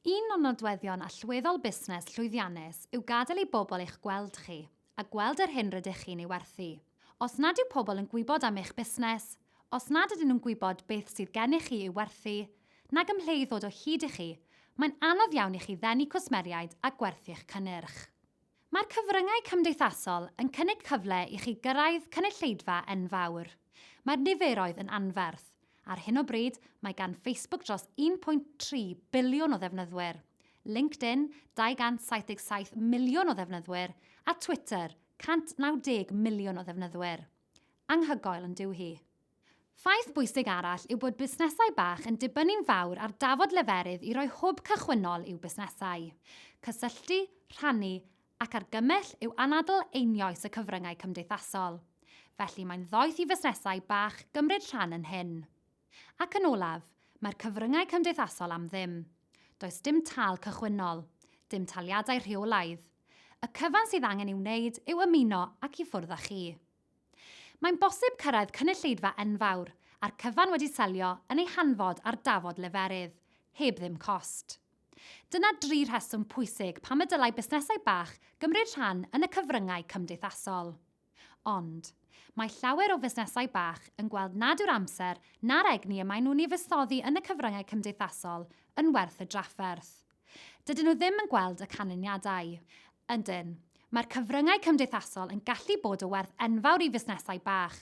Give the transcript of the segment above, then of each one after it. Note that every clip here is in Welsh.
Un o nodweddion allweddol busnes llwyddiannus yw gadael i bobl eich gweld chi, a gweld yr hyn rydych chi'n ei werthu. Os nad yw pobl yn gwybod am eich busnes, os nad ydyn nhw'n gwybod beth sydd gennych chi i'w werthu, nag ymhle i ddod o hyd i chi, mae'n anodd iawn i chi ddenu cwsmeriaid a gwerthu'ch cynnyrch. Mae'r cyfryngau cymdeithasol yn cynnig cyfle i chi gyrraedd cynulleidfa enfawr. Mae'r niferoedd yn anferth. Ar hyn o bryd, mae gan Facebook dros 1.3 biliwn o ddefnyddwyr, LinkedIn 277 miliwn o ddefnyddwyr a Twitter 190 miliwn o ddefnyddwyr. Anghygoel yn dyw hi? Ffaith bwysig arall yw bod busnesau bach yn dibynnu'n fawr ar dafod leferydd i roi hwb cychwynnol i'w busnesau. Cysylltu, rhannu ac argymell yw anadl einioes y cyfryngau cymdeithasol. Felly mae'n ddoeth i fusnesau bach gymryd rhan yn hyn. Ac yn olaf, mae'r cyfryngau cymdeithasol am ddim. Does dim tâl cychwynnol, dim taliadau rheolaidd. Y cyfan sydd angen ei wneud yw ymuno ac i ffwrdd â chi. Mae'n bosib cyrraedd cynulleidfa enfawr, a'r cyfan wedi selio yn ei hanfod ar dafod leferydd, heb ddim cost. Dyna dri rheswm pwysig pam y dylai busnesau bach gymryd rhan yn y cyfryngau cymdeithasol. Ond, mae llawer o fusnesau bach yn gweld nad yw'r amser na'r egni y maen nhw'n ei fuddsoddi yn y cyfryngau cymdeithasol yn werth y drafferth. Dydyn nhw ddim yn gweld y canlyniadau. Ydyn, mae'r cyfryngau cymdeithasol yn gallu bod o werth enfawr i fusnesau bach.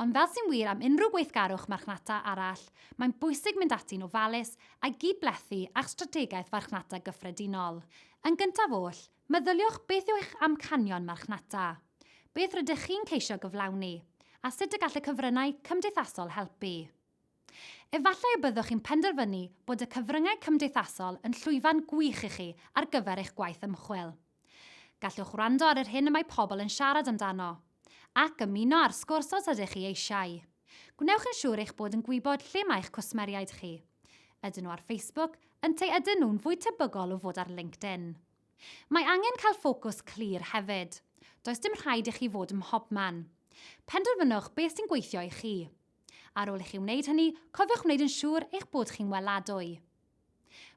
Ond fel sy'n wir am unrhyw gweithgarwch marchnata arall, mae'n bwysig mynd ati'n ofalus a'i gyd-blethu â'ch strategaeth farchnata gyffredinol. Yn gyntaf oll, meddyliwch beth yw eich amcanion marchnata. Beth rydych chi'n ceisio gyflawni, a sut y gall y cyfryngau cymdeithasol helpu? Efallai y byddwch chi'n penderfynu bod y cyfryngau cymdeithasol yn llwyfan gwych i chi ar gyfer eich gwaith ymchwil. Gallwch wrando ar yr hyn y mae pobl yn siarad amdano, ac ymuno â'r sgwrs os ydych chi eisiau. Gwnewch yn siŵr eich bod yn gwybod lle mae'ch cwsmeriaid chi. Ydyn nhw ar Facebook, ynteu ydyn nhw'n fwy tebygol o fod ar LinkedIn? Mae angen cael ffocws clir hefyd. Does dim rhaid i chi fod ym mhobman. Penderfynwch beth sy'n gweithio i chi. Ar ôl i chi wneud hynny, cofiwch wneud yn siŵr eich bod chi'n weladwy.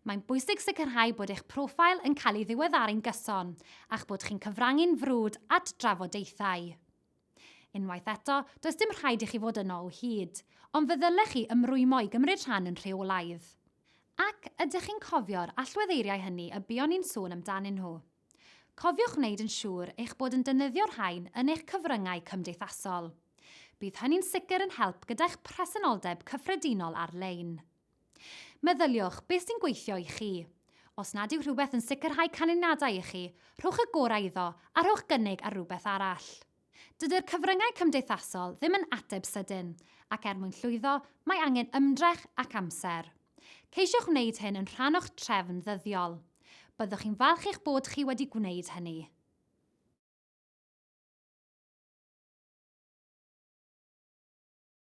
Mae'n bwysig sicrhau bod eich profil yn cael ei ddiweddaru'n gyson a'ch bod chi'n cyfrannu'n frwd at drafodaethau. Unwaith eto, does dim rhaid i chi fod yno o hyd, ond fe ddylech chi ymrwymo i gymryd rhan yn rheolaidd. Ac ydych chi'n cofio'r allweddeiriau hynny y buon ni'n sôn amdanyn nhw? Cofiwch wneud yn siŵr eich bod yn defnyddio'r rhain yn eich cyfryngau cymdeithasol. Bydd hynny'n sicr yn help gyda'ch presenoldeb cyffredinol ar-lein. Meddyliwch, beth sy'n gweithio i chi? Os nad yw rhywbeth yn sicrhau canlyniadau i chi, rhowch y gorau iddo a rhowch gynnig ar rywbeth arall. Dydy'r cyfryngau cymdeithasol ddim yn ateb sydyn, ac er mwyn llwyddo, mae angen ymdrech ac amser. Ceisiwch wneud hyn yn rhan o'ch trefn ddyddiol. Byddwch chi'n falch eich bod chi wedi gwneud hynny.